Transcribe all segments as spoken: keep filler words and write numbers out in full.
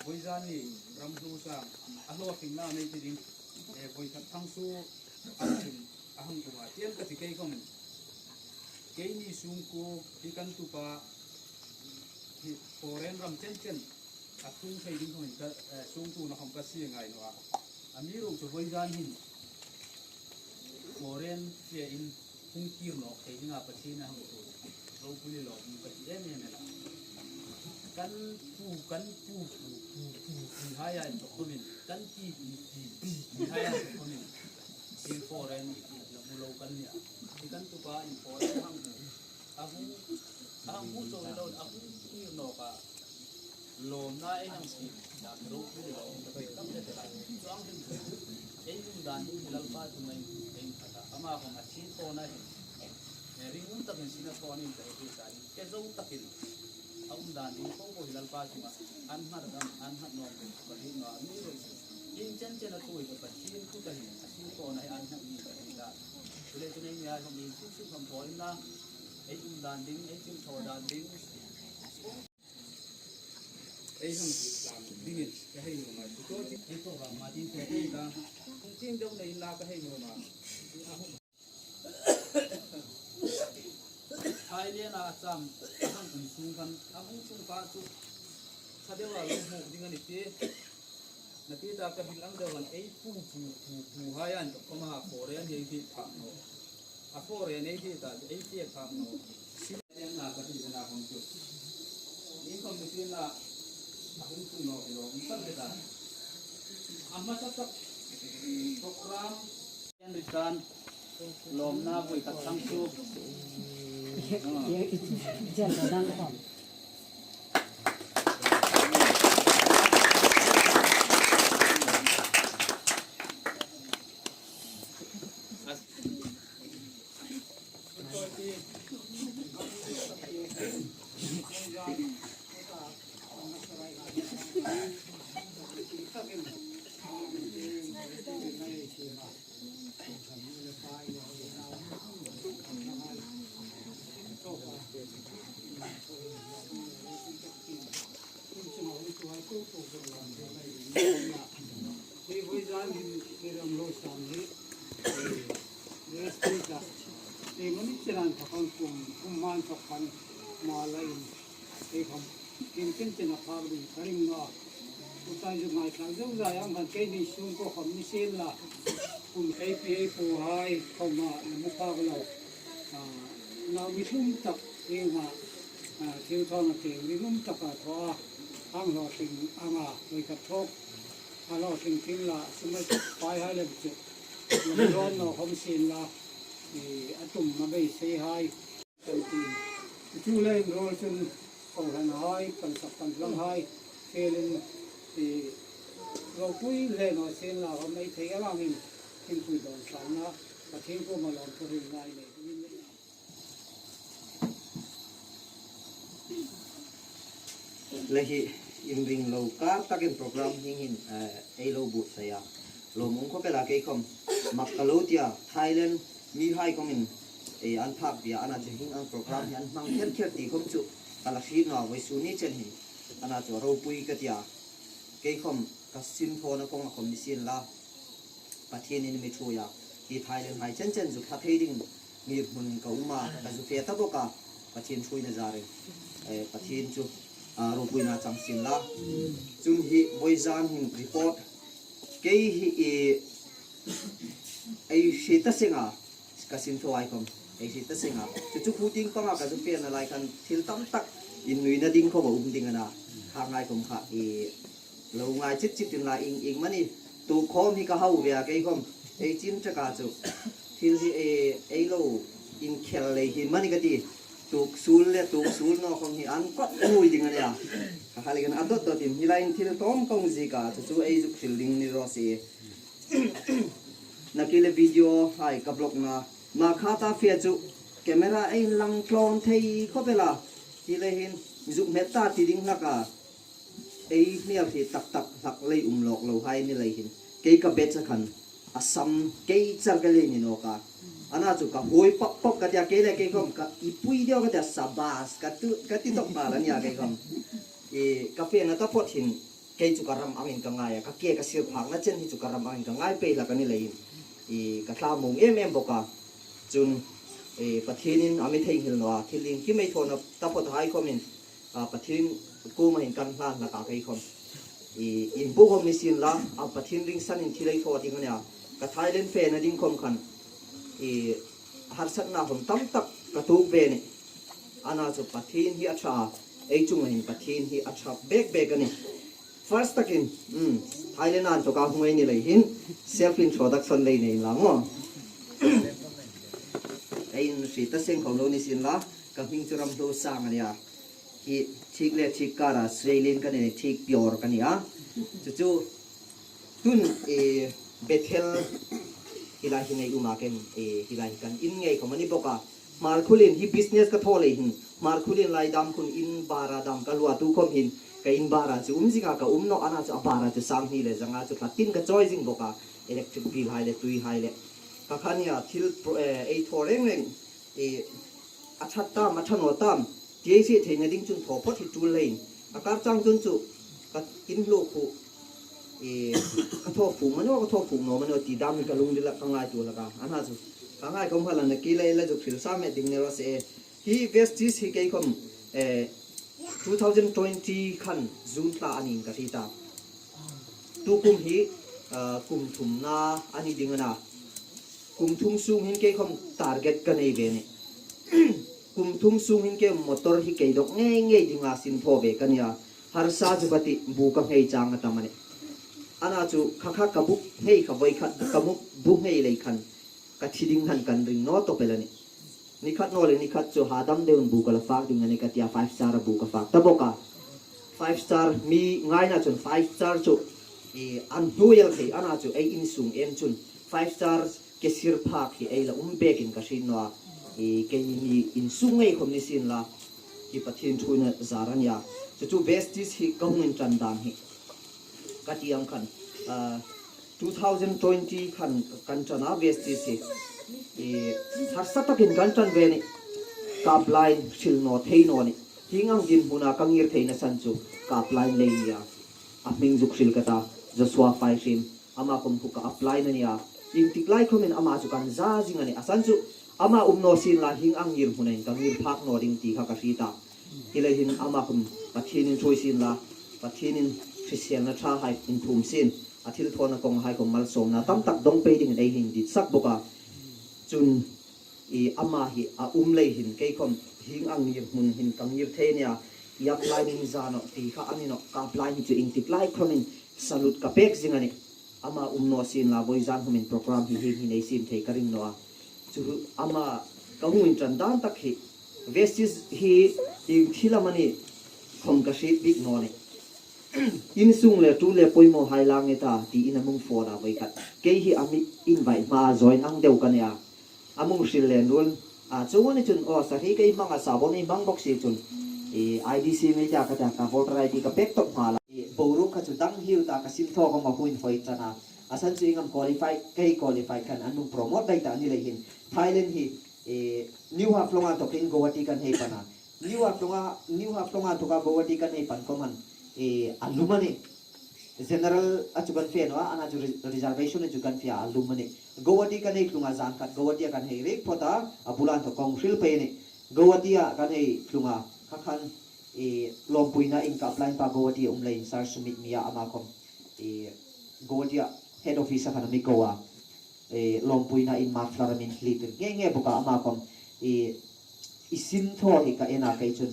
Vawizan ni ram hlusa a hlawtling na nei ti ding. E, voi khat thang su a hang tum a. Tiang ka ti kei khawm. Keini sungkuo hi kan tupa hi foreign ram chen chen a tlung thei ding khawm ka, e, sungkuona khawm ka sie ngai naw a. Amiruokchu vawizan hin foreign fie in hung kir nawk thei dinga Pathien a hang ṭhuoi. Ropui lawm ka ti em em a. Kan pu, kan pu, pu, pu, pu, pu hai a inthawk khawmin, kan pi, pi, pi, pi, pi hai a inthawk khawmin, in foreign i ti la mu lo kan nia. Hi kan tupa in foreign hang pu. A hung, a hung pu chawi lo, a hung kir nawk a. Lawmna ei hang siem dan ropui lawm ka ti tam te te lai. Chuong hin ei um dan hi Lalpa chunga ei, ei that a. Ama khawm a thi thawna hin, e, ringum takin sin a thaw a nih ka ti ta. Ke zo takin a um dan ding po po hi Lalpa chunga an nghat dam, an nghat nawk ding ka ti naw a. Amiruokchu in chen chen a ṭhuoi ka Pathien kuta hin a thi thawna hi an nghat nih ka ti ta. Chuleiin ei ni ai khawm in suk suk khawm thaw inla, ei um dan ding, ei thil thaw dan ding. Ei hang tlam dingin ka hei nuom a, chu to ti, ei program ma tin te ei ta. Hung tieng deuh nei inla ka hei nuom a. Thailand-a a cham a hang um sung khan, a hung sung pa chu ṭha deuha lo hmuok ding a ni ti. Nakie ta ka hril ang deuh khan ei pu, pu, pu, pu hai a inthawk khawma foreign ei hriet phak naw. A foreign ei hriet ta, ei hriet phak naw. Thailand-a ka ti dena khawm chu. Ei khawm ni tina a hung tung naw ti lo, mi tam te ta. A hmasa tak program Henry Tan, lawmna voi khat thang su. Ei vawizan hin ei ram lo sam hi, eh, rest day ta. Ei mani chiran thak an kum, kum man thak khan ma la in. Ei khawm, kin chen chen a phak ding ka ring naw. Kuta zuk ngaithlak zuk zai ang khan keini sungkuo khawm ni sien la. Kum ei pi ei pu hai khawma la mu phak lo. Ah, nau mi hlum tak hienga, ah, thil thaw na thei, mi hlum taka thaw a, hang hlawtling anga, voi khat thawk, a hlawtling tling la, sumai tak pai hai lem chu, lam rawn naw khawm sien la, i, a tum a beisei hai. Kan ti, chu le inruol chun, kohran hai, pansak panlang hai, felin, i, ropui le naw sien la, khawm ei thei a langin, thingpui dawn sangna, Pathien kuoma lawmthu hril ngai nei dingin. Le hi inring lo kar takin program hieng hin, eh, ei lo buotsai a. Lawmum khawp el a kei khawm mak ka lo tia, Thailand mihai khawmin, eh, an phak bia, ana chu hieng ang program hi an hmang kher kher ti khawm chu ka la hriet naw a, vawisun ni chen hin ana chu a ropui ka tia. Kei khawm ka sinthawna kawnga khawm ni sien la. Pathienin mi ṭhuoi a, hi Thailand hai chen chen zuk ṭha thei ding ngirhmun ka um a, ka zu fe ta bawk a, Pathien ṭhuoina zarin, eh, Pathien chu, ah, ropuina chang sien la. Chun hi vawizan hin report, kei hi, eh, ei hriet ta seng a, ka sinthaw ai khawm, ei hriet ta seng a. Chu chu khu tieng panga ka zu fena lai khan thil tam tak innuina ding khawm a um ding a na. Kha ngai khawm kha, eh, lo ngai chit chit inla, ieng ieng mani tu khawm hi ka hau ve a kei khawm. Ei chin chaka chu thil hi ei, ei lo inkhel lei hi mani ka ti. Tuk sul le tuk sul naw khawm hi an kawt ngui ding a nia. Ka hal khan a dot dot in hi lai in thil tawm kawng ziek a, chu chu ei zuk hril ding ni raw se. Nakie le video hai ka block na. Ma kha ta fie chu camera ei lang tlawn thei khawp el a. Hi le hin zuk hmet ta ti ding hlak a. Ei hmel hi tak tak hlak lei um lawk lo hai ni lei hin, kei ka batch a khan a sam kei char ka lei ni nawk a. Ana chu ka huoi pawp pawp ka tia, kei le kei khawm ka ipui deu ka tia, sabas ka tu, ka ti tawp ma la nia kei khawm. I ka fena taphot hin Kei chu ka ram angin ka ngai a, ka ke ka sir phakna chen hi chu ka ram angin ka ngai pei hlak a ni leiin, i, ka thlamuong em em bawk a. Chun, i, Pathienin a mi theinghil naw a, thil iengkim ei thawna taphawt hai khawmin, a, Pathien kuoma hin kan hlan hlak a kei khawm. I, inbuotsai khawm ni sien la, a Pathien ringsanin thil ei thaw ding a nia. Ka Thailand fena ding khawm khan, i, harsatna khawm tam tak ka tuok ve a nih. Ana chu Pathien hi a ṭha a, ei chunga hin Pathien hi a ṭha bek bek a nih. First takin, um, Thailand-a inthawka hung ei ni lei hin, self introduction lei nei inla maw. Ei inhriet ta seng khawm lo ni sien la, ka hming chu Ramhluosang a nia. Hi thik le thik kara Sreilin ka ni, thik pior ka ni a. Chu chu, tun, eh, Bethel hi lai hi ngei um a, ken, eh, hi lai hi kan in ngei khawm a ni bawk a. Hmarkhulien hi business ka thaw lei hin, Hmarkhulien lai dam khun in bara dam ka luah tu khawm hin, ka in bara chu um zing a, ka um naw, ana chu a bara chu sang hni le zanga chu tla tin ka chawi zing bawk a, electric bill hai le tui hai le. Ka kha nia thil pro-, eh, ei thaw reng reng, eh, a ṭha tam, a ṭha naw tam, ti ei hriet theina ding chun thaw phawt hi tul leiin. A kar chang chun chu ka in hlu khu, eh, ka thaw fuk maw, ka thaw fuk naw maw ti dam hi ka lungrila ka ngaituo hlak a. Ana chu ka ngai khawm hala na ki lei la zuk hril sa met ding ni raw se. Hi Vestige hi kei khawm, eh, two thousand twenty khan June thla a niin ka hriet a. Tu kum hi, ah, kum thumna a ni ding a na. Kum thum sung hin kei khawm target ka nei ve a nih. Kum thum sung hin kei motor hi kei dawk ngei ngei dinga sin thaw ve ka nia. Harsa chu ka ti, bu ka nghei chang a tam a nih. Ana chu kha kha ka bu nghei kha voi khat, ka bu, bu nghei lei khan ka thi ding khan kan ring naw tawp el a nih. Ni khat naw le ni khat chu hadam deuin bu ka la fak ding a nih ka tia, five star-a bu ka fak ta bawk a. Five star, mi ngaina chun five star chu, eh, an hnuoi el thei, ana chu ei insung en chun five star ke sir phak hi ei la um bekin ka hriet naw a. Eh, keini insung ngei khawm ni sien la, hi Pathien thuoina zar a nia. Chu chu Vestige hi ka hung inṭan dan hi ka ti ang khan, ah, two thousand twenty khan kan ṭan a Vestige hi. I, harsa takin kan ṭan ve a nih. Ka apply hril naw thei naw a nih. Hieng ang dinhmuna ka ngir theina san chu ka apply lei nia. A hming zuk hril ka ta, Joshua Faihriem. Ama khawm khu ka apply a nia. Ieng tik lai khawmin ama chu kan za zing a nih. A san chu ama um naw sien la hieng ang ngir hmunin ka ngir phak naw ding ti kha ka hriet a. Hi lei hin ama khawm Pathienin thuoi sien la, Pathienin hriselna ṭha hai inthum sien, a thilthawna kawng hai khawm malsawmna tam tak dawng pei dingin ei hin dit sak bawk a. Chun, i, ama hi a um lei hin kei khawm hieng ang ngir hmun hin ka ngir thei a nia. I apply ning za naw ti kha a ni naw, ka apply hi chu ieng tik lai khawmin salute ka pek zing a nih. Ama um naw sien la, vawizan khawmin program hi hieng hin ei siem thei ka ring naw a. Chu ama ka hung inṭan dan tak hi, Vestige hi ieng thil am a ni khawm ka hriet bik naw a nih. Insung le tu le poimaw hai la nge ta, tiin a mi phone a voi khat. Kei hi a mi invite hma a join ang deu ka nih a. A mi hril le nun. A, chuong a ni chun, aw, sahri kei hmang a, sabon ei hmang bawk si chun, i, I D C mi tia ka ta, ka voter I D ka pek tawp hma la. I, boruok kha chu dang hiu ta, ka sin thaw khawm a hung inhawi ṭan a. A san chu ieng am qualify, kei qualify khan an mi promote dai ta a ni lei hin. Thailand hi, i, New Haflong-a inthokin Guwahati kan hei pan a. New Haflong-a, New Haflong-a inthoka Guwahati kan hei pan khawm hin, i, a lum a nih. General-a chu kan fe naw a, ana chu re-, reservation-a chu kan fe a, a lum a nih. Guwahati kan hei tlung a, zan khat Guwahati-a kan hei riek phawt a, a bula inthok ka hung hril pei a nih. Guwahati-a kan hei tlung a, kha khan, i, lawmpuina in ka apply pa Guwahati-a um leiin Sir Sumit Mia, ama khawm, i, Guwahati-a head office-a khan a mi ko a. E, lawmpuina in muffler a mi hlitir ngei ngei bawk a, ama khawm, e, i sin thaw hi ka en a kei chun.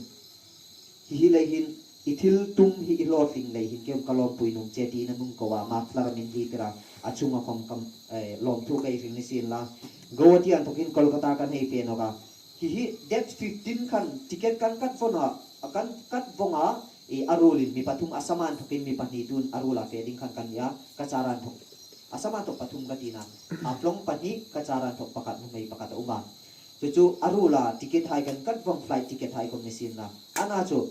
Hi hi lei hin, i thil tum hi i hlawtling lei hin kei ka lawmpui nuom che tiin a mi ko a, muffler a mi hlitir a, a chunga khawm ka, e, lawmthu ka hril ni sien la. Guwahati inthokin Kolkata kan hei fe nawk a. Hi hi date fifteen khan ticket kan cut vawng a, a kan cut vawng a, e, a ruolin mi pathum, a sama inthokin mi pahni tuhin a ruola fe ding khan kan ni a, Cachar inthok. A sama inthok pathum ka ti a, Haflong pahni, Cachar inthok pakhat, nuhmei pakhat a um a. Chu chu a ruola ticket hai kan cut vawng, flight ticket hai khawm ni sien la. Ana chu,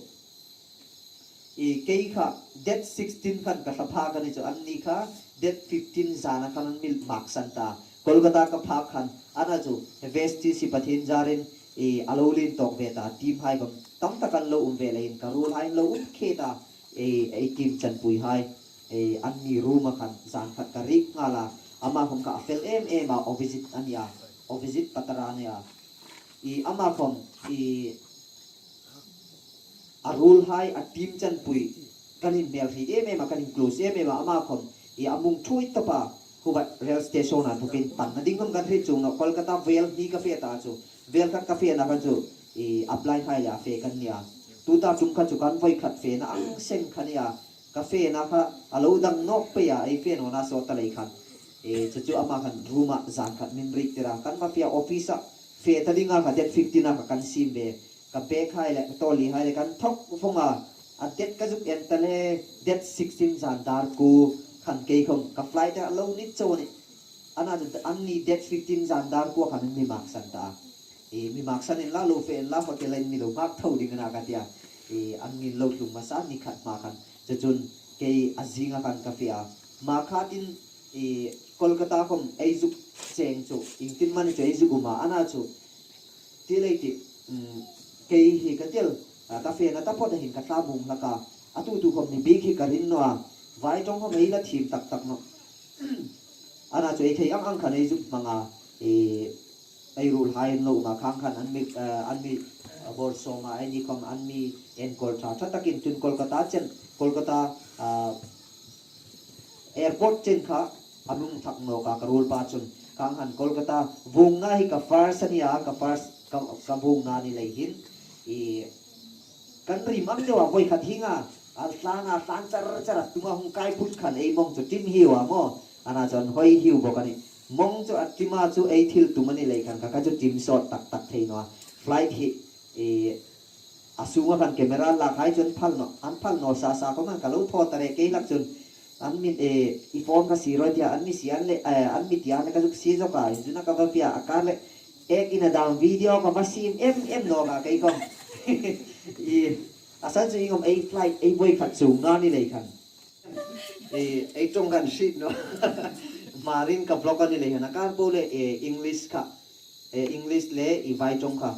e, kei kha date sixteen khan ka thla phak a ni chu, anni kha date fifteen zana khan an mi maksan ta. Kolkata ka phak khan, ana chu Vestige hi Pathien zarin, e, a lo lien tawk ve ta, team hai khawm tam tak an lo um ve leiin ka ruol hai an lo um khe ta. Ei, ei team chanpuihai, ei, an mi room-a khan zan khat ka rik nghal a, ama khom kha a fel em em a, opposite a nia, opposite patara a nia. I, ama khom, i, a ruolhai, a team chanpui, kan inhmel hriet em em a, kan in close em em a, ama khom, i, a mung thuoi tawp a, Howrah rail station-a thukin panna ding khom kan hriet chuong nawh, Kolkata vêl hni ka fe ta chu, vêl khat ka fena khan chu, i, apply hai le a fe kan nia. Tuta ṭum kha chu kan voi khat fena ang seng kha nia. Ka fena kha a lo dang nawk pei a, ei fe nawna sawt ta lei khan. E, chu chu ama khan room-a zan khat min rik tir a. Kan va fe a, office-a fe ta dinga kha date fifteen-a kha kan siem ve. Ka bag hai le, ka trolley hai le kan thawk vawng a. A date ka zuk en ta le, date sixteen zan dar kuo khan kei khom ka flight a lo ni chau a nih. Ana chu an ni date fifteen zan dar kuo khan an mi maksan ta. I, mi maksan inla lo fe inla hotel-a in mi lo mak tho ding a na ka tia. I, an mi lo tlung hmasa ni khat hma khan. Chu chun kei a zinga khan ka fe a. Hma khatin, i, Kolkata khom ei zuk cheng chu, iengtin am a ni chu ei zuk um a, ana chu. Ti lei ti, um, kei hi ka tel, a, ka fena taphawt a hin ka thlamuong hlak a. A tu tu khom ni bik hi ka ring naw a. Vai ṭawng khom ei la thiem tak tak nawh. Ana chu ei thei ang ang khan ei zuk hmang a. I, ei ruolhai an lo um a, khang khan an mi, eh, an mi, eh, bawr sawm a, eini khom an mi enkawl ṭha ṭha takin chun Kolkata chen, Kolkata, ah, airport chen kha a mi hung thak nawk a, ka ruolpa chun. Khang khan Kolkata vuongna hi ka first a nia, ka first, ka, ka vuongna ni lei hin. I, kan rim ang deu a, voi khat hieng a, a tlang a, tlang char char a, tunga hung kai phut khan ei mawng chu ṭim hiu a maw. Ana chu an hoi hiu bawk a nih. Mawng chu a ṭim a chu ei thil tum a ni lei khan kha, kha chu ṭim sawt tak tak thei naw a. Flight hi, i, a sunga khan camera lakhai chu an phal naw, an phal naw sa sa khom an ka lo thaw ta re kei hlak chun. An mi, e, i phone kha sie raw tia, an mi sie an le, e, an mi tia le ka zuk sie zawk a, inzuna ka va fe a, a kar le, ek in a dam video ka va siem em em nawk a kei khom. I, a san chu ieng am ei flight, ei voi khat chu nga ni lei khan. E, ei ṭawng kan hriet naw. Hmarin ka vlog a ni lei khan, a kar po le, e, English kha, e, English le i vai ṭawng kha.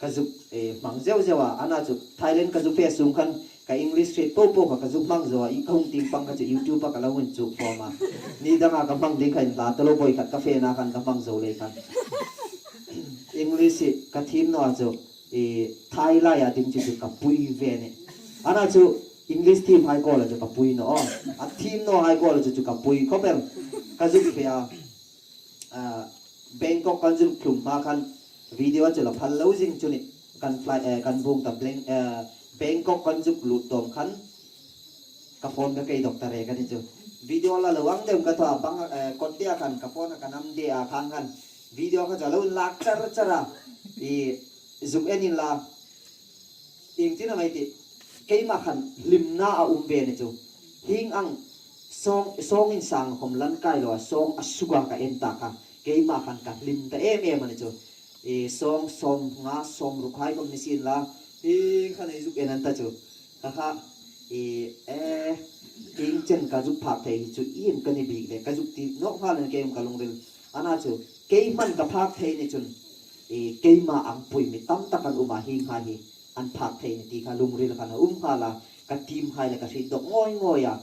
Ka zuk, eh, hmang zeu zeu a, ana chu Thailand ka zuk fe sung khan ka English hriet po po kha ka zuk hmang zo a, i ka hung tieng pang kha chu YouTube-a ka lo hun chu form a. Ni danga ka hmang ding kha inla ta lo, voi khat ka fena khan ka hmang zo lei khan. English hi ka thiem naw a chu, eh, Thai laia ding chu chu ka pui ve ni. Ana chu English thiemhai kuoma chu ka pui naw a. A thiem nawhai kuoma chu chu ka pui khop el. Ka zuk fe a. Ah, Bangkok kan zuk tlung hma khan video chu la phal lo zing chu ni. Kan flight, eh, kan vuong ta Blang-, eh, Bangkok kan zuk lut tawm khan ka phone ka kei dawk ta re ka ti chu. Video la lo ang deu ka thaw a bang, eh, kawtthlia khan ka phone ka nam de a, khang khan video kha chu a lo lak char char a. I zuk en inla. Iengtin am ei ti, keima khan hlimna a um ve ni chu. Hieng ang sawng, sawng insang khom lan kai lo a, sawng a suka ka en ta kha, keima khan ka hlim ta em em a ni chu. I sawng sawmnga, sawmruk hai khom ni sien la, hieng khan ei zuk en an ta chu. Kha kha, i, eh, hieng chen ka zuk phak thei hi chu iem ka ni bik le, ka zuk ti nawk nghal an kei um ka lungril. Ana chu, keiman ka phak thei ni chun, i, keima ang pui mi tam tak an um a, hienghai hi an phak thei ni ti kha lungril khan a um nghal a, ka teamhai le ka hriet dawk ngawi ngawi a.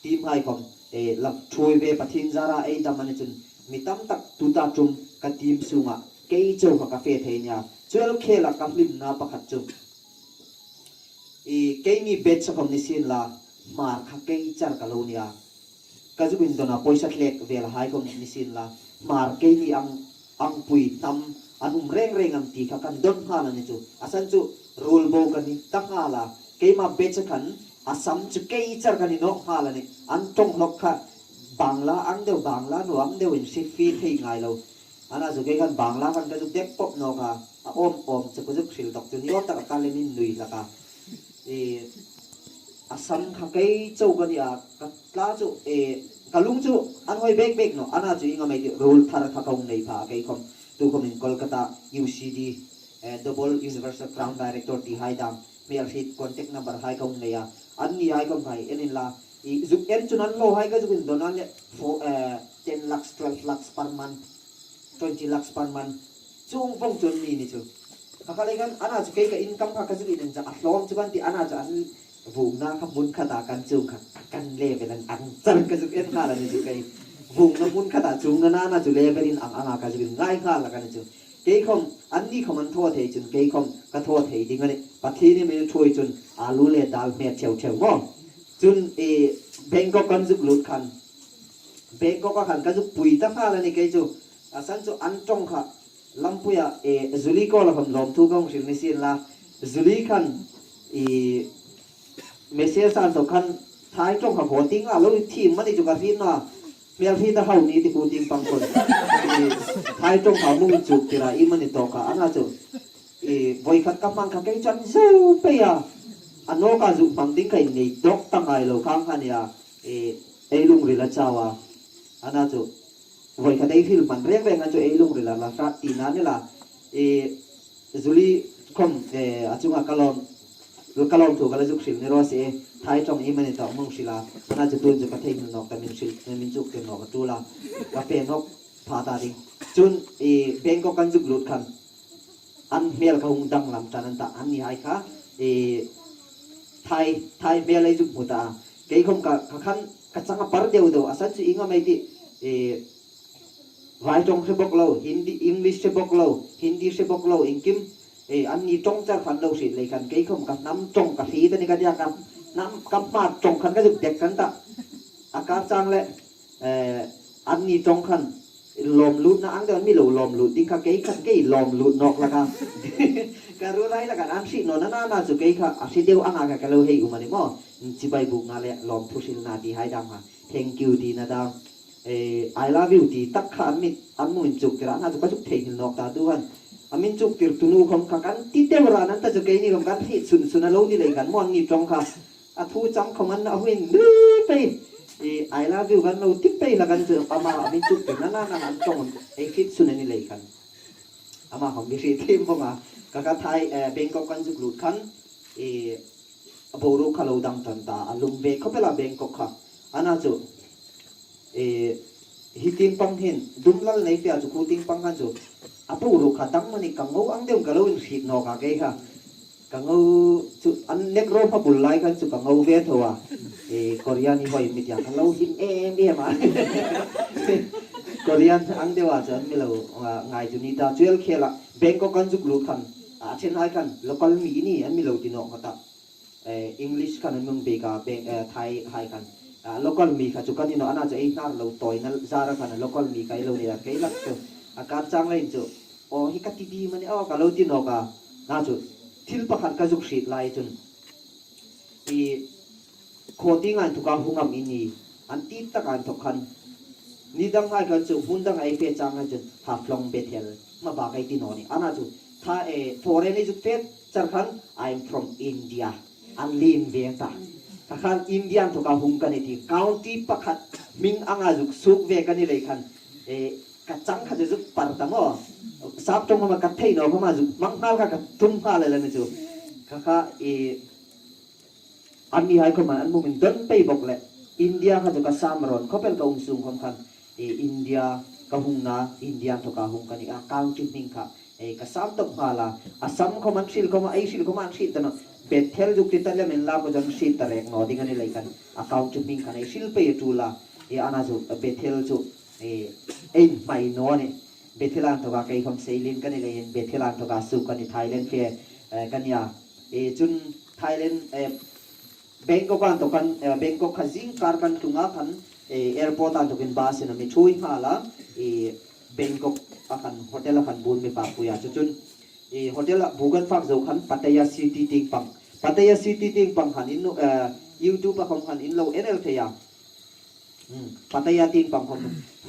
Teamhai khom, eh, lak thuoi ve Pathien zara ei dam a ni chun, mi tam tak tuta ṭum ka team sunga kei chau kha ka fe thei nia. Chu el khela ka hlimna pakhat chu. I, keini batch-a khom ni sien la, Hmar kha kei char ka lo nia. Ka zuk indona pawisa tlek velhai khom ni sien la, Hmar keini ang, ang pui hnam an um reng reng am ti kha kan don nghal a ni chu. A san chu ruol bo ka ni ta nghal a. Keima batch-a khan Assam chu kei char ka ni nawk nghal a nih. An ṭawng hlawk kha Bangla ang deu, Bangla nu ang deu in hriet fie thei ngai lo. Ana chu kei khan Bangla khan ka zuk dek pawp nawk a, a awm awm chu ka zuk hril dawk chu ni awm tak a ka le min nui hlak a. E, Assam kha kei chau ka ni a, ka tla chu, e, ka lung chu an hoi bek bek nawh. Ana chu ieng am ei ti ruol thar kha ka hung nei pha kei khom. Tu khom in Kolkata U C D, e, Double Universal Crown Director ti hai dam, hmel hriet contact number hai ka hung nei a. An ni hai khom hai en inla, i zuk en chun an lo hai ka zuk indon an le, four, e, ten lakhs, twelve lakhs per month, twenty lakhs per month. Chuong vawng chu an ni ni chu. Kha kha lei khan, ana chu kei ka income kha ka zuk in en chu a hlawm chu kan ti, ana chu an, Vuongna kha hmun khata kan chuong kha kan level an ang char ka zuk en nghal a ni chu kei. Vuongna hmun khata chuongna nana chu level in ang anga ka zuk inngai nghal a ka ni chu. Kei khawm, anni khawm an thaw thei chun kei khawm ka thaw thei ding a nih. Pathienin a mi ṭhuoi chun alu le dal hmet theu theu maw. Chun, e, Bangkok kan zuk lut khan, Bangkok-a khan ka zuk pui ta nghal a ni kei chu. A san chu an ṭawng kha lampuia, e, Julie kawla khawm lawmthu ka hung hril ni sien la. Julie khan, e, message an thaw khan Thai ṭawng kha khaw tieng a lo thiem a ni chu ka hriet naw a. Hmel hriet a hau ni ti khuo tieng pang khun. E, Thai ṭawng kha hung inchuktir a, iem a ni tawk a, ana chu, e, voi khat ka hmang kha kei chu an zo pei a. A nawka zuk hmang ding kha innei dawk ta ngai lo khang kha nia. E, ei lungril a chau a. Ana chu voi khat ei hril hman reng reng a chu ei lungril a la hrat tina ni la. E, Julie khawm, e, a chunga ka lawm, ka lawmthu ka la zuk hril ni raw se. Thai ṭawng iem a ni tawk hung hril a. Ana chu tun chu ka theinghil nawk ta, min hril, min chuktir nawk a ṭul a. Ka fe nawk pha ta ding. Chun, e, Bangkok kan zuk lut khan an hmel kha hung danglam ṭan an ta, annihai kha, e, Thai, Thai hmel ei zuk hmu ta a. Kei khawm ka, ka khan ka chang a par deu deu, a san chu ieng am ei ti, e, Vai ṭawng hre bawk lo, Hindi, English hre bawk lo, Hindi hre bawk lo, iengkim, e, anni ṭawng char khan lo hriet lei khan, kei khawm ka hnam ṭawng ka hriet a ni ka tia, ka hnam, ka hma ṭawng khan ka zuk dek kan ta. A kar chang le, e, anni ṭawng khan lawm lutna ang deu an mi lo lawm lut ding kha, kei khan kei lawm lut nawk la ka. Ka ruolhai la khan an hriet nawna nana chu kei kha a hre deu anga kha ka lo hei um a ni maw. Chibai bukna le lawmthu hrilna ti hai dam kha. Thank you tina dam. E, I love you ti tak kha an mi, an mi inchuktir a, ana chu ka zuk theinghil nawk ta tu khan. A mi inchuktirtu nu khawm kha kan ti deu ran an ta chu keini khawm kan hriet sun sun a lo ni lei khan maw anni ṭawng kha. A thu chang khawm an a hung inri pei. E, I love you kan lo ti pei la kan chu ama a mi inchuktirna nana an ṭawng ei hriet sun a ni lei khan. Ama khawm mi hriet thiem vawng a. Ka kha Thai, e, Bangkok kan zuk lut khan, e, a boruok kha lo dang ṭan ta, a lum ve khawp el a Bangkok kha. Ana chu, e, hi tieng pang hin, dum lal nei fe a chu khuo tieng pang khan chu, a boruok kha dang mani ka ngo ang deu ka lo inhriet nawk a kei kha. Ka ngo chu, an neck rope a bul lai khan chu ka ngo ve tho a. E, Korean hi hoi mi tia ka lo him em em a. Korean ang deu a chu an mi lo, a, ngai chu ni ta. Chu el khela Bangkok kan zuk lut khan, a, ṭhen hai khan local mi ni an mi lo ti nawk ka ta. E, English khan an mi hung biek a, Bang-, e, Thai hai khan. A, local mi kha chu ka ni naw, ana chu ei hnar lo tawina zara khan local mi kha ei lo ni a, kei lak chu. A kar chang le in chu, aw, hi ka ti di mani, aw, ka lo ti nawk a. Na chu, thil pakhat ka zuk hriet lai chun. I, khaw tieng a inthoka hung am i ni, an ti tak a inthok khan. Ni dang hai khan chu, hmun dang ei fe chang hai chun, Haflong Bethel, hma bak ei ti naw ni. Ana chu, tha, e, foreign ei zuk fe char khan, "I'm from India." An lien ve ta. Kha khan India inthoka hung ka ni ti, county pakhat hming anga zuk suok ve ka ni lei khan, e, ka chang kha chu zuk par ta maw. Sap ṭawng khawma ka thei naw khawma zuk hmang nghal kha ka tum nghal el a ni chu. Kha kha, e, annihai khawma an hung indon pei bawk le. India kha chu ka sam rawn khawp el, ka um sung khawm khan, e, India ka hungna, India inthoka hung ka ni a, county hming kha, e, ka sam tawp nghal a. Assam khawm an hril khawma, ei hril khawma an hriet ta naw. Bethel zuk ti ta lem inla kha chu an hriet ta rek naw ding a ni lei khan. A county hming khan ei hril pei a ṭul a. E, ana chu, Bethel chu, e, ei hmai naw ni. Bethel inthoka kei khawm seilien ka ni leiin, Bethel inthoka suok ka ni, Thailand fe, e, ka ni a. E, chun Thailand, e, Bangkok inthoka, e, Bangkok kha zingkar kan tlung a khan, e, airport inthokin bus-in a mi ṭhuoi nghal a, e, Bangkok-a khan hotel-a khan bul mi fak pui a. Chu chun, e, hotel-a bu kan fak zo khan Pattaya City tieng pang. Pattaya City tieng pang khan in, e, YouTube-a khawm khan in lo en el thei a. Hmm, Pattaya tieng pang khawm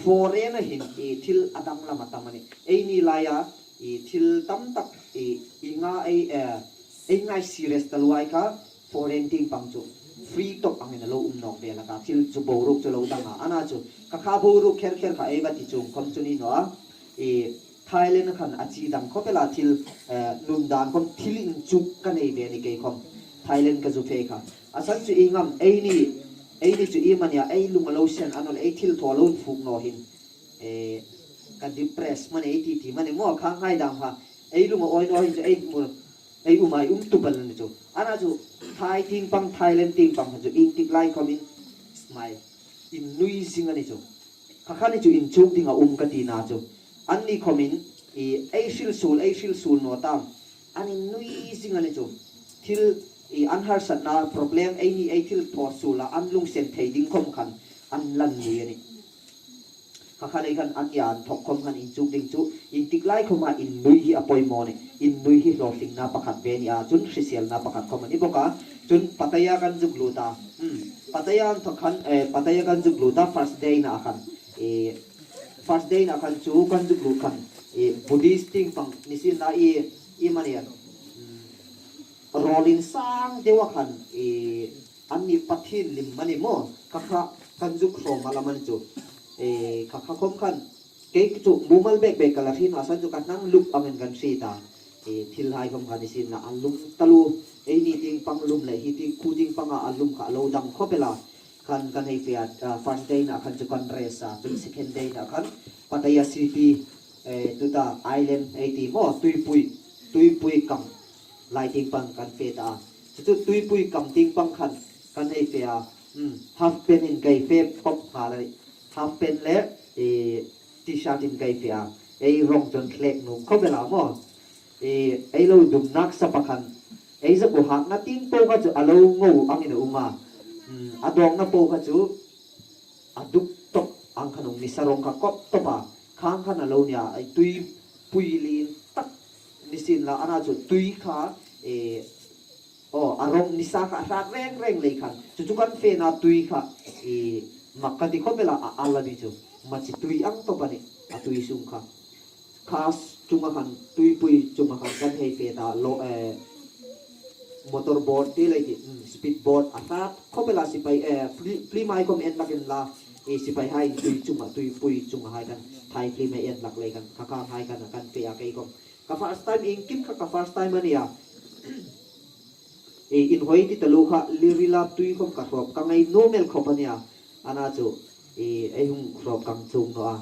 foreign-a hin, e, thil a danglam a tam a nih. Eini laia, e, thil tam tak, e, i nga ei, e, ei ngai serious ta luai kha foreign tieng pang chu free tawp angin a lo um nawk ve la kha, thil chu boruok chu lo dang a. Ana chu, kha kha boruok kher kher kha ei va ti chuong khawm chu ni naw a. E, Thailand khan a chi dang khawp el a, thil, eh, nun dan khawm thil inchuk ka nei ve ni kei khawm. Thailand ka zu fe kha. A san chu ieng am, eini, eini chu iem a nia, ei lung a lo sen a naw leh, ei thil thaw a lo infuk naw hin. Eh, ka depress mani ei ti ti mani maw, kha ngai dam kha. Ei lung a awi naw hin chu ei hmu Ei um a, ei um tup a ni chu. Ana chu Thai tieng pang, Thailand tieng pang kha chu ieng tik lai khawmin smile, innui zing a ni chu. Kha kha ni chu inchuk ding a um ka tina chu. Anni khawmin i ei hril suol, ei hril suol naw tam. An innui zing a ni chu. Thil i an harsatna problem ei ni ei thil thaw suola an lungsen thei ding khawm khan an lan nui a nih. Kha kha lei khan an nia an thawk khawm khan inchuk ding chu, ieng tik lai khawma innui hi a poimaw nih, innui hi hlawtlingna pakhat ve nia, chun hriselna pakhat khawm a ni bawk a. Chun Pattaya kan zuk lut a, hmm, Pattaya an thawk khan, eh, Pattaya kan zuk lut a, first day-na khan, eh, first day-na khan chu kan zuk lut khan, eh, Buddhist tieng pang ni sienla i, i mani a, hmm, rawl insang deu a khan, eh, anni Pathien lim mani maw, kha kha kan zuk hrawm a la mani chu. Eh, kha kha khawm khan, kei chu mumal bek bek ka la hriet a, san chu ka hnang lup angin kan hriet a. Eh, thil hai khawm khan ni sienla a lum taluo. Eini tieng pang lum le hi tieng khu tieng panga a lum kha a lo dang khawp el a. Khan kan hei fe a, ah, first day-na khan chu kan rest a, chun second day-na khan Pattaya city, eh, tuta island ei ti maw, Tuipui, Tuipui kam lai tieng pang kan fe ta a. Chu chu Tuipui kam tieng pang khan kan hei fe a, hmm, half pant-in ka fe pawp nghal a nih. Half pant le, eh, T-shirt-in ka fe a. Ei rawng chu an thlek nuom khawp el a maw. Eh, ei lo dum nak sa pakhat. Ei zakuo hakna tieng po kha chu a lo ngo angin a um a. Hmm, a dawkna po kha chu a duk tawp ang khan a um, nisa rawng kha kawp tawp a. Khang khan a lo nia, ei Tuipui lien tak ni sienla, ana chu tui kha, eh, aw, a rawng nisa kha a hrat reng reng lei khan. Chu chu kan fena tui kha, eh, mak ka ti khawp el a, a al a ni chu. Machi tui ang tawp a nih, a tui sung kha. Kha chunga khan, Tuipui chunga khan kan hei fe ta lo, eh, motor boat ti lei ti, mm, speed boat a hrat khawp el a, sipai, eh, fli-, film hai khawm en lak inla, eh, sipaihai tui chunga, Tuipui chunga hai khan Thai film hai en lak lei khan, kha kha hai khan kan fe a kei khawm. Ka first time, iengkim kha ka first time a nia. Eh, inhawi ti taluo kha, Lirila tui khawm ka hrawp, ka ngai nuom el khawp a nia. Ana chu, eh, ei hung hrawp kang chuong naw a.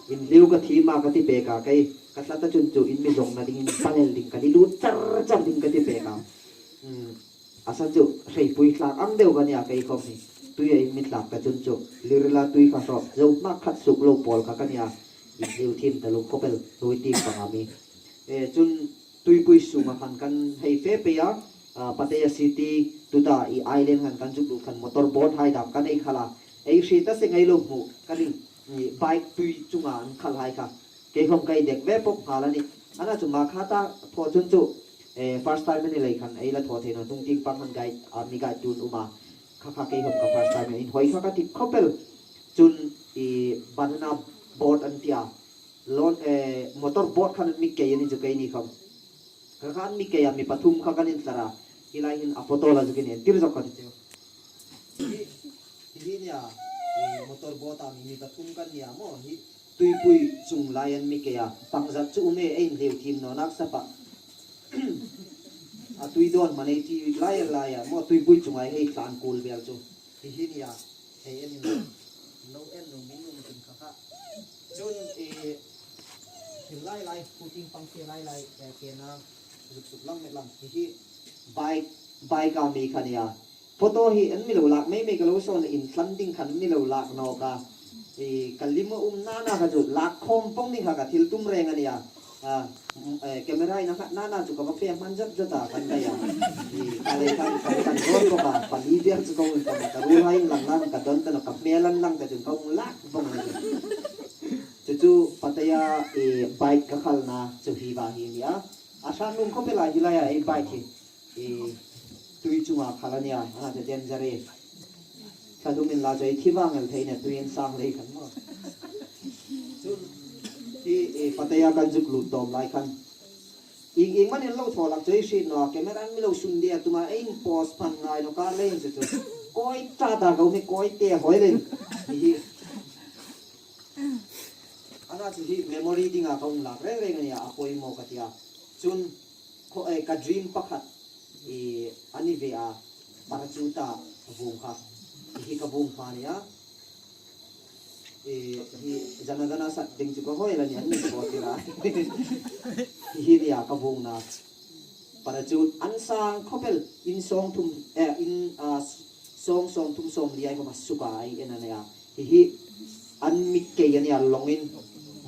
Inhliu ka thiem a ka ti pek a, kei ka tla ta chun chu in mi zawngna dingin panel ding ka ni lut char char ding ka ti pek a. Hmm. A san chu hreipui tlak ang deu ka nia kei khawm hi. Tuia in mi tlak ta chun chu Lirila tui kha hrawp zo hmak khat suk lo pawl kha ka nia. Inhliu thiem taluo khawp el, hnuoi tieng pang a mi. Eh, chun Tuipui sunga khan kan hei fe pei a, ah, Pattaya city tuta i island khan kan zuk lut khan motor boat hai dam kan hei khal a. Ei hriet ta se ngai lo hmu ka ring, i bike tui chunga an khal hai kha. Kei khawm ka dek ve pawp nghal a nih. Ana chu ma kha ta phaw chun chu, eh, first time a ni lei khan ei la thaw thei naw, hnung tieng pang khan guide, ah, mi guide tu an um a. Kha kha kei khawm ka first time a, inhawi kha ka ti khawp el. Chun i banana boat an ti a. Lawn, eh, motor boat khan an mi kei a ni chu keini khawm. Kha kha an mi kei a, mi pathum kha kan intlar a. Hi lai hin a photo la zuk inentir zok ka ti chu. Hi, hi nia, eh, motor boat a mi, mi pathum kan nia maw, hi Tuipui chung lai an mi kei a. Pangzat chu um e, ei inhliu thiem naw nak sa pa. A tui dawn hman ei ti lai lai a, maw Tuipui chunga hei tlan kul vel chu. Hi hi nia, hei en in lo en lo min um tin kha kha. Chun, eh, thil lai lai, khu tieng pang fe lai lai, eh, ke na, zuk suk lang met lang. Hi hi, bike, bike a mi kha nia. Photo hi an mi lo lak mei mei ka lo sawn in tlan ding khan mi lo lak nawk a. Eh, ka lim a um nana kha chu lak khawm pawng ni kha ka thil tum reng a nia. Ah, mm, eh, camera in a khat nana chu ka va fe hman zat zat a kan dai a. I, ka lei kan, kan, kan dawn bawk a, pali vel chu ka hung kan, ka ruolhai inlang lang ka dawn ta naw, ka hmel an lang ta chun ka hung lak bawk a ni. Chu chu Pattaya, eh, bike ka khalna chu hi va hi nia. A hrat nuom khawp el a hi laia ei bike hi. I, tui chunga khal a nia, a na te danger e. Thla dum inla chu ei thi vang el thei nia, tui an sang lei khan maw. Chun, hi, i, Pattaya kan zuk lut tawm lai khan. Ieng, ieng manin lo thaw lak chu ei hriet naw a, camera an mi lo sun dia, tuma ei inpose pan ngai naw kar lei chu chu. Kawi ta ta ka um hi kawi te hawi lei. Hi hi. A na chu hi memory dinga ka hung lak reng reng a nia, a poimaw ka tia. Chun, khaw, eh, ka dream pakhat, eh, a ni ve a, parachute-a vuong kha. Hi ka vuong hma nia. Eh, hi Jana Jana sak ding chu ka hawi la nia, an mi thaw tir a. Hi hi nia ka vuongna. Para chu an sang khawp el, in sawmthum, eh, in, ah, sawm, sawmthum sawmli ei khawm a suka ei en a nih a. Hi hi an mi kei a nih a, lawngin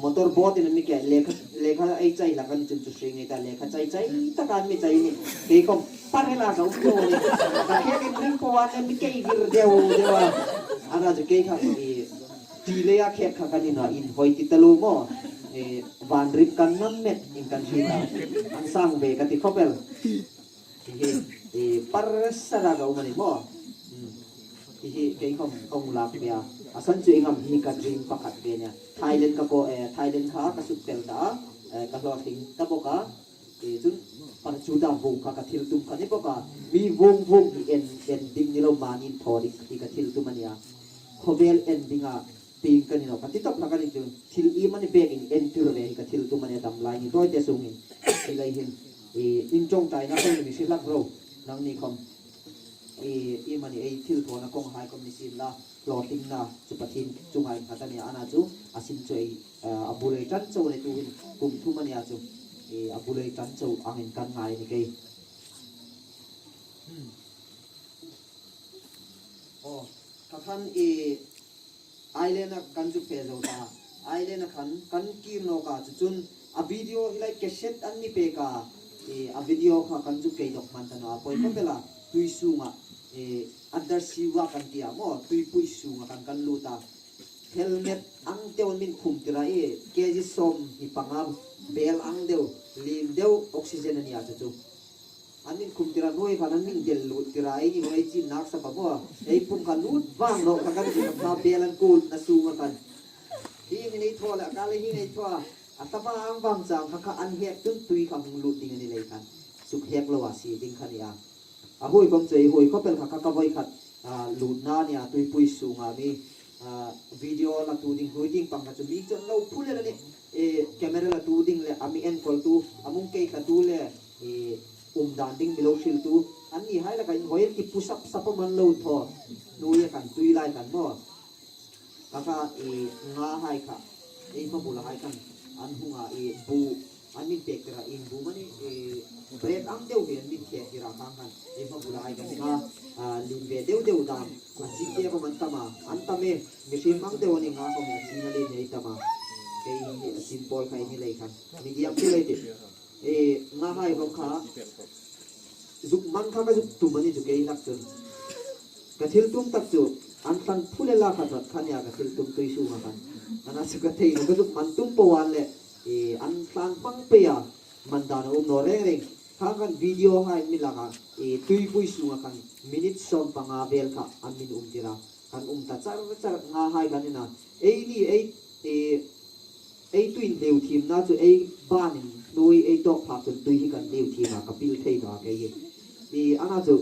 motor boat-in an mi kei, lekha, lekha ei chai hlak a ni chun chu hre ngei ta, lekha chai chai taka an mi chai a nih. Kei khawm par ela ka um tho a nih. Ka khek inring po an mi kei vir deu deu a. Ana chu kei kha i ti leia khek kha ka ni naw, inhawi ti taluo maw. E, van rip kan nam met in kan hriet a. An sang ve ka ti khawp el. Hi hi, e, par sara ka um a nih maw. Hmm. Hi hi, kei khawm ka hung lak ve a. A san chu ieng am hi ka dream pakhat ve a nih a. Thailand ka ko, e, Thailand kha ka suk tel ta a. E, ka hlawtling ta bawk a. E, chun, par chu da vung kha ka thil tum kha ni bawk a. Mi vung vung hi en, en ding ni lo, mani inthaw ding hi ka thil tum a nih a. Khawvel en dinga pieng ka ni naw ka ti tawp hlak a ni chu. Thil iemani bekin entir ve hi ka thil tum a nih a, dam lai ni tawite sung hin. Hi lai hin, e, in ṭawngṭaina khawm mi hre hlak ro. Nangni khawm, e, iemani ei thilthawna kawnghai khawm ni sien la, hlawtlingna chu Pathien chunga innghat a nih a, ana chu a sin chu ei, e, a bul ei ṭan chau a nih, tuhin kum thum a ni a chu, e, a bul ei ṭan chau angin kan ngai a nih kei. Aw, kha khan, e, Island-a kan zuk fe zo ta. Island-a khan kan kir nawk a, chu chun a video hi lai cassette an mi pek a. E, a video kha kan zuk kei dawk hman ta naw a, pawi khawp el a, tui sunga, e, under sea-a kan ti a maw, tuipui sunga kan kan lut a. Helmet ang deu an min khum tir a, e, K G sawm hi panga bel ang deu, lien deu, oxygen a ni a chu chu. An min khum tir a, hnuoi khan an min del lut tir a, eini hnuoi chin nak sa pa maw. Ei pum kha lut vang naw kha kan ti kha, bel an kul na sunga khan. Hi hi nei thaw le, ka le hi nei thaw a. A tama ang vang chang kha kha an hek chun tui kha hung lut ding a ni lei khan. Suk hek lo a si ding kha ni a. A hoi khawm chu ei hoi khawp el kha kha ka voi khat, a, lutna a ni a, tuipui sunga mi, a, video latu ding hnuoi tieng pang kha chu mi chu an lo phul el a nih. E, camera latu ding le, a mi enkawltu, a mi kei tlatu le, e, um dan ding mi lo hriltu. Anni hai laka inhawi el ki pu sap sap a, man lo thaw. Hnuoia khan tui lai khan maw. Kha kha, e, nga hai kha, ei hmabula hai khan an hung a, e, bu, an min pek tir a, ieng bu am a ni, e, bread ang deu hi an min khek tir a, khang khan ei hmabula hai khan nga, a, lien ve deu deu dan, a chin te khawm an tam a, an tam e, mihriem ang deu a ni, nga khawm a chin a lien nei tam a, kei hi a chin pawl kha ei ni lei khan, medium ti lei ti. E, nga hai khawm kha zuk man kha ka zuk tum a ni chu kei hlak chun. Ka thil tum tak chu an tlan phul el a, kha hnawt kha nia ka thil tum tui sunga khan. Ana chu ka thei naw, ka zuk man tum po an le, e, an tlan hmang pei a, man dan a um naw reng reng. Kha khan video hai mi lak a, e, tuipui sunga khan minute sawm panga vel kha an min um tir a. Kan um ta char char, nga hai kan en a. Eini, ei, e, ei tuiin leu thiemna chu ei banin hnuoi ei tawk phak chun tui hi kan leu thiem a, ka pil thei naw a kei hi. E, ana chu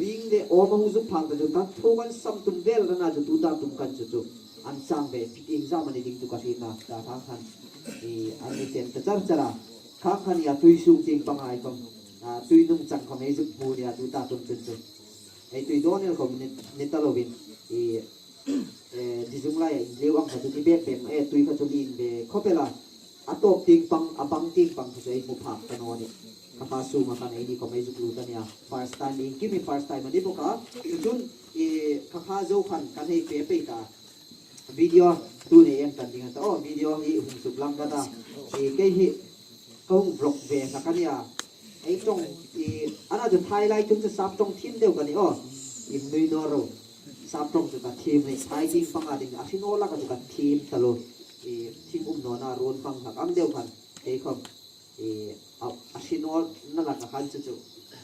ring le awm a hung zuk phak ta chu kan thu kan sam tum vel rana chu tuta tum kan chu chu. An chang ve, fitting zam a ni ding chu ka hriet naw a, ta khang khan. E, an mi chen ta char char a. Khang khan a tui sung tieng panga ei khawm. A, tui nung chang khawm ei zuk hmu nia tuta tum chun chu. Ei tui dawn el khawm ni, ni ta lovin. E, e, di zung lai, leu ang kha chu ni bep bep, e, tui kha chu lien ve khawp el a. A tawp tieng pang, a bang tieng pang kha chu ei hmu phak ta naw a nih. Kha kha sunga khan eini khawm ei zuk lut a nia. First time, iengkim first time a ni bawk a. Chun, e, kha kha zo khan kan hei pe pei ta. Video tu nei em kan ding a ta. Aw, video hi hung suk lang ka ta. E, kei hi ka hung vlog ve hlak a nia. Ei ṭawng, e, ana chu thai lai tum chu sap ṭawng thiem deu ka ni aw. Innui naw ro. Sap ṭawng chu ka thiem ni. Thai tieng panga ding a hri naw laka chu ka thiem ta lo. E, thing um nawna ruon pang hlak ang deu khan. Kei khawm. E, a, a hri nawna laka khan chu chu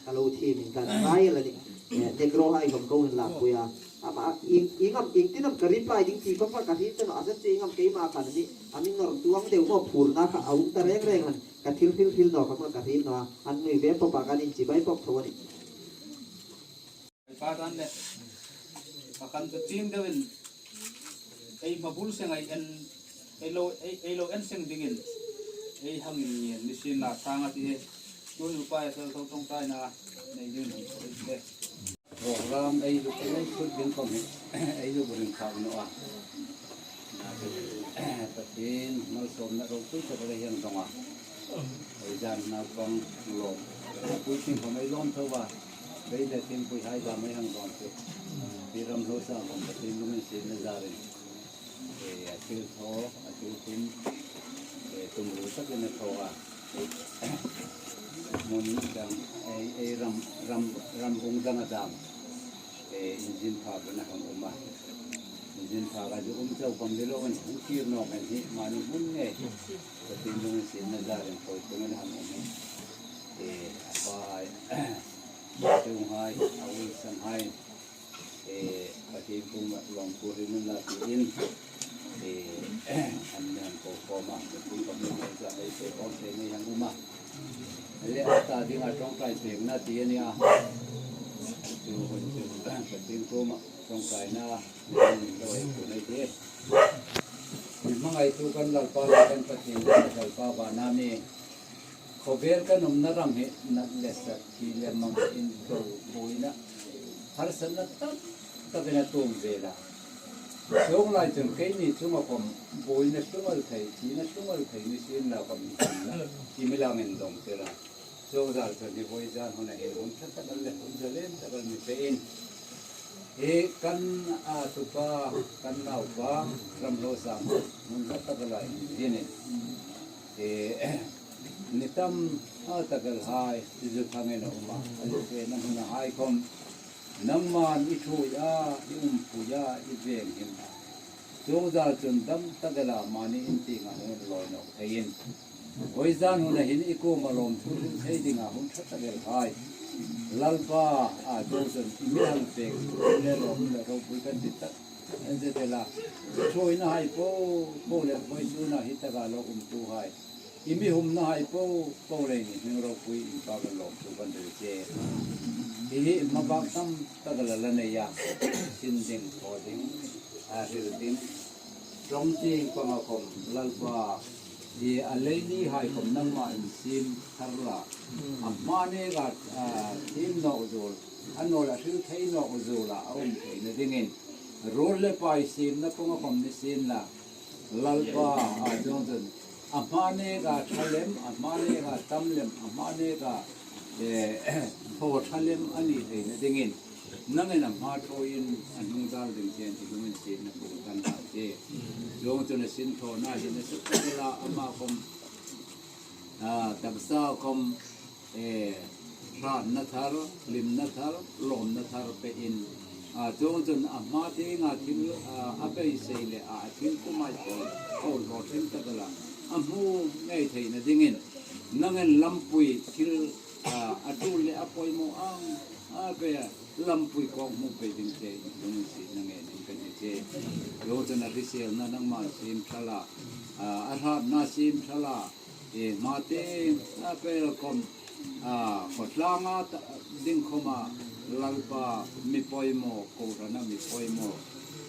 ka lo thiem in kan ngai la ni. E, Negro hai khawm ka hung inlak pui a. Ama, ieng, ieng am, ieng tin am ka reply ding ti khawm kha ka hriet ta naw a, a san chu ieng am keima khan ni, a mi nawr tuong deu maw, phurna kha a um ta reng reng han, ka thil hril hril naw khawm kha ka hriet naw a, an nui ve pawp a, kan inchibai pawp tho a nih. Ka tan le, ka kan chu tieng deuin, ei hmabul seng ei en, ei lo, ei, ei lo en seng dingin, ei hang inngên ni sien la, ṭhang a ti e, tuhin upa e fel tho ṭawngṭaina nei dingin hang sawi e. Program ei zuk, ei zuk ding khawm hi, ei zuk ring khak naw a. Pathien malsawmna ropui tak ei hang dong a. Ei zan naupang lawm, a pui ting khom ei lawm tho a, bei le thingpui hai dam ei hang lawm chu. Pi Ramhlosam khom Pathien lunginsietna zarin, eh, a thil thaw, a thil tum, eh, tumru takin a thaw a. Hmun dang, ei, ei ram, ram, ram hung dang a dam. Eh, injin phak a hang um a. Injin phak a chu um chau khom ni loin hung kir nawk a ni, mani hmun ngei. Pathien lunginsietna zarin khawi tum a hang um hi. Eh, a pa, a chunghai, a Wilson hai. Eh, Pathien kuomah lawmthu hril unla tiin, eh, an mi hang ko khawm a, Pathien kuomah lawmthu hril unla tiin, eh, hang um a. Le a ta dinga ṭawngṭai pekna ti a nih a. Chu hun chu, Pathien kuomah ṭawngṭaina, lo ei ku nei ti. Hmangaitu kan Lalpa le kan Pathien le Lalpa vana mi. Khawvel kan umna ram hi nat le sak, thi le mang, inthawk buoina, harsatna tam takin a tuom vel a. Chuong lai chun keini chunga khom buoina tlungal thei, thina tlungal thei ni sienla khom i mi lang indawng tir a. Chuong zar chun hi vawizan huna hin hun ṭha tak le hun zalen tak mi pein, hi kan, a, tupa, kan naupa Ramhlosam hmun hla tak la inzinin, hi ni tam, a, tak el hai, i zu thangin a um a, a zu fena huna hai khom, nangman i ṭhuoi a, i umpui a, i venghim a. Chuong zar chun dam tak el a mani in tienga hung lawi nawk theiin, vawizan huna hin i kuoma lawmthu hril thei dinga hun ṭha tak el hai, Lalpa, a, chuong chun i mi hang pek le lawm le ropui kan ti tak, en ze te la, ṭhuoina hai po po le vawisuna hi taka lo umtu hai, i mi humna hai po po le ni hming ropui inpâkin lawmthu kan hril che. Hi hi hmabâk tam tak la la nei a, sin ding, thaw ding, a, hril ding, ṭawng ding panga khom Lalpa, hi a leili hai khom nangma in siem thar la, a hma neka, a, thiem nawk zuol, a naw le hril thei nawk zuola a um theina dingin, ruol le pai siemna panga khom ni sienla, Lalpa, a, chuong chun a hma neka ṭha lem, a hma neka tam lem, a hma neka, eh, thaw ṭha lem a ni theina dingin, nangin a hma ṭhuoiin a hnung dal ding chen i lunginsietna bul kan hlan che. Chuong chun a sinthawna hin a suk tak el a, ama khom, a, taksa khom, eh, hratna thar, hlimna thar, lawmna thar pein, a, chuong chun a hma tienga thil, a, a beisei le a, a thil kuomah thaw, thaw hlawtling tak el a, a hmu ngei theina dingin, nangin lampui thil, a, a tul le a poimaw ang, a, pe, lampui kawkhmu pei ding che, lunginsietna ngeiin kan hni che. Chuong chun a hriselna nangman siem ṭha la, a, a hratna siem ṭha la, e, hma tieng, a, pe khom, a, khawtlanga ta, ding khoma Lalpa mi poimaw, kohrana mi poimaw,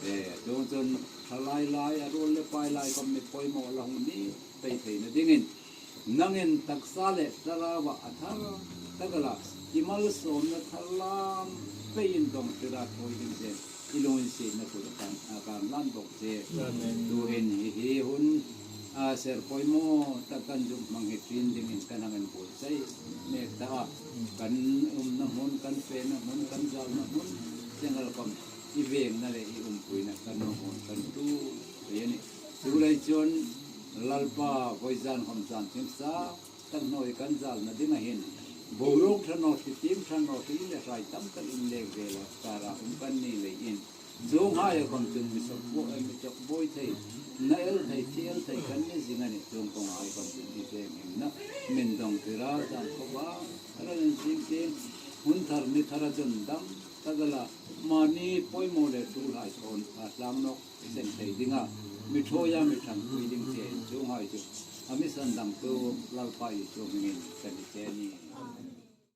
e, chuong chun ṭhalai lai, a ruol le pai lai khom mi poimaw la hung ni pei theina dingin, nangin taksa le thlarauva a thar tak el a, i malsawmna thar lam peiin dawngtira ṭhuoi ding che, i lunginsietna kut kan, a, kan hlan bawk che. Amen. Tuhin hi, hi hun, a, ser poimaw tak kan zuk hmang hi ṭin dingin kan hang inbuotsai mek ta a. Kan umna hmun, kan fena hmun, kan zalna hmun, seng el khom i vengna le i umpuina kan nuom hun kan tu thei a nih. Chuleiin chun Lalpa, vawizan khom zan thim sa tak hnuoi kan zalna dinga hin, boruok ṭha naw, thli tiem ṭha naw, thil le hrai tam tak inleng vel a kara um kan ni leiin, chuonghai khom chun mi chawk buoi, mi chawk buoi thei, na el thei, thi el thei kan ni zing a nih. Chuong kawnghai khom chun i venghimna min dawngtir a, zan khawpa a ran zing tieng, hun thar ni thara chun dam tak el a, mani poimaw le ṭhulhai thawn a tlang nawk seng thei dinga mi ṭhuoi a, mi ṭhangpui ding che, chuonghai chu a mi sandamtu Lalpa Isu hmingin kan hni che a nih.